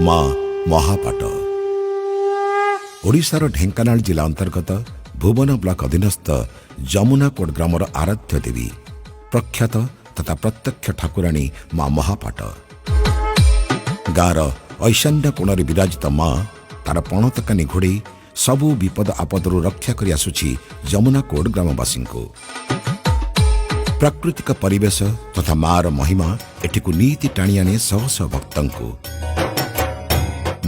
ମା ମହାପାଟ ଓଡ଼ିଶାର ଢେଙ୍କାନାଳ ଜିଲ୍ଲା ଅନ୍ତର୍ଗତ ଭୁବନ ବ୍ଲକ ଅଧୀନସ୍ଥ ଯମୁନାକୋଟ ଗ୍ରାମର ଆରାଧ୍ୟ ଦେବୀ, ପ୍ରଖ୍ୟାତ ତଥା ପ୍ରତ୍ୟକ୍ଷ ଠାକୁରାଣୀ ମା ମହାପାଟ। ଗାଁର ଐଶାନ୍ୟ କୋଣରେ ବିରାଜିତ ମା ତାର ପଣତକାନି ଘୋଡ଼େଇ ସବୁ ବିପଦ ଆପଦରୁ ରକ୍ଷା କରି ଆସୁଛି ଯମୁନାକୋଟ ଗ୍ରାମବାସୀଙ୍କୁ। ପ୍ରାକୃତିକ ପରିବେଶ ତଥା ମାର ମହିମା ଏଠିକୁ ନିତି ଟାଣି ଆଣେ ଶହ ଶହ ଭକ୍ତଙ୍କୁ।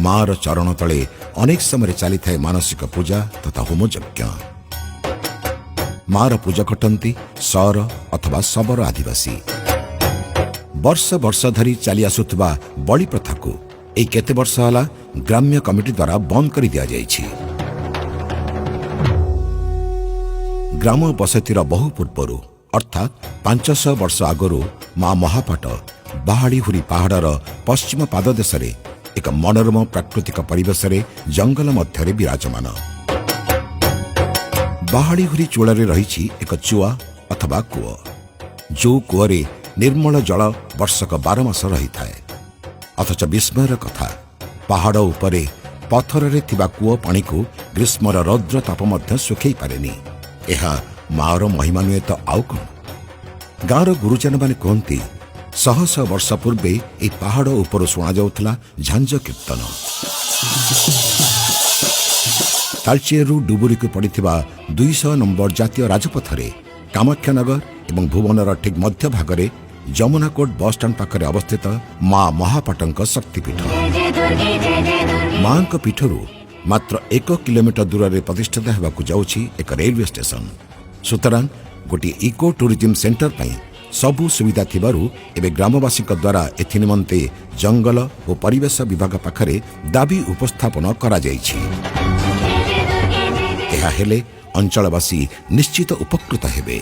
ମାର ଚରଣ ତଳେ ଅନେକ ସମୟରେ ଚାଲିଥାଏ ମାନସିକ ପୂଜା ତଥା ହୋମଯଜ୍ଞ। ମାର ପୂଜା କଟନ୍ତି ସର ଅଥବା ଶବର ଆଦିବାସୀ। ବର୍ଷ ବର୍ଷ ଧରି ଚାଲି ଆସୁଥିବା ବଳି ପ୍ରଥାକୁ ଏଇ କେତେ ବର୍ଷ ହେଲା ଗ୍ରାମ୍ୟ କମିଟି ଦ୍ୱାରା ବନ୍ଦ କରି ଦିଆଯାଇଛି। ଗ୍ରାମ ବସତିର ବହୁ ପୂର୍ବରୁ, ଅର୍ଥାତ୍ 500 ବର୍ଷ ଆଗରୁ, ମା ମହାପାଟ ବାହାଡ଼ିହୁରି ପାହାଡ଼ର ପଶ୍ଚିମ ପାଦଦେଶରେ ଏକ ମନୋରମ ପ୍ରାକୃତିକ ପରିବେଶରେ ଜଙ୍ଗଲ ମଧ୍ୟରେ ବିରାଜମାନ। ବାହାଡ଼ିହୁରି ଚୂଳରେ ରହିଛି ଏକ ଚୁଆ ଅଥବା କୂଅ, ଯେଉଁ କୂଅରେ ନିର୍ମଳ ଜଳ ବର୍ଷକ 12 ମାସ ରହିଥାଏ। ଅଥଚ ବିସ୍ମୟର କଥା, ପାହାଡ଼ ଉପରେ ପଥରରେ ଥିବା କୂଅ ପାଣିକୁ ଗ୍ରୀଷ୍ମର ରୌଦ୍ର ତାପ ମଧ୍ୟ ଶୁଖେଇ ପାରେନି। ଏହା ମାର ମହିମା ନୁହେଁ ତ ଆଉ କ'ଣ? ଗାଁର ଗୁରୁଜନମାନେ କୁହନ୍ତି, ଶହ ଶହ ବର୍ଷ ପୂର୍ବେ ଏହି ପାହାଡ଼ ଉପରୁ ଶୁଣାଯାଉଥିଲା ଝାଞ୍ଜ କୀର୍ତ୍ତନ। ତାଳଚେରରୁ ଡୁବୁରିକୁ ପଡ଼ିଥିବା 200 ନମ୍ବର ଜାତୀୟ ରାଜପଥରେ କାମାକ୍ଷାନଗର ଏବଂ ଭୁବନର ଠିକ୍ ମଧ୍ୟଭାଗରେ ଯମୁନାକୋଟ ବସ୍ଷ୍ଟାଣ୍ଡ ପାଖରେ ଅବସ୍ଥିତ ମା ମହାପାଟଙ୍କ ଶକ୍ତିପୀଠ। ମାଙ୍କ ପୀଠରୁ ମାତ୍ର 1 କିଲୋମିଟର ଦୂରରେ ପ୍ରତିଷ୍ଠିତ ହେବାକୁ ଯାଉଛି ଏକ ରେଲୱେ ଷ୍ଟେସନ। ସୁତରାଂ ଗୋଟିଏ ଇକୋ ଟୁରିଜିମ୍ ସେଣ୍ଟର ପାଇଁ ସବୁ ସୁବିଧା ଥିବାରୁ ଏବେ ଗ୍ରାମବାସୀଙ୍କ ଦ୍ୱାରା ଏଥିନିମନ୍ତେ ଜଙ୍ଗଲ ଓ ପରିବେଶ ବିଭାଗ ପାଖରେ ଦାବି ଉପସ୍ଥାପନ କରାଯାଇଛି। ଏହା ହେଲେ ଅଞ୍ଚଳବାସୀ ନିଶ୍ଚିତ ଉପକୃତ ହେବେ।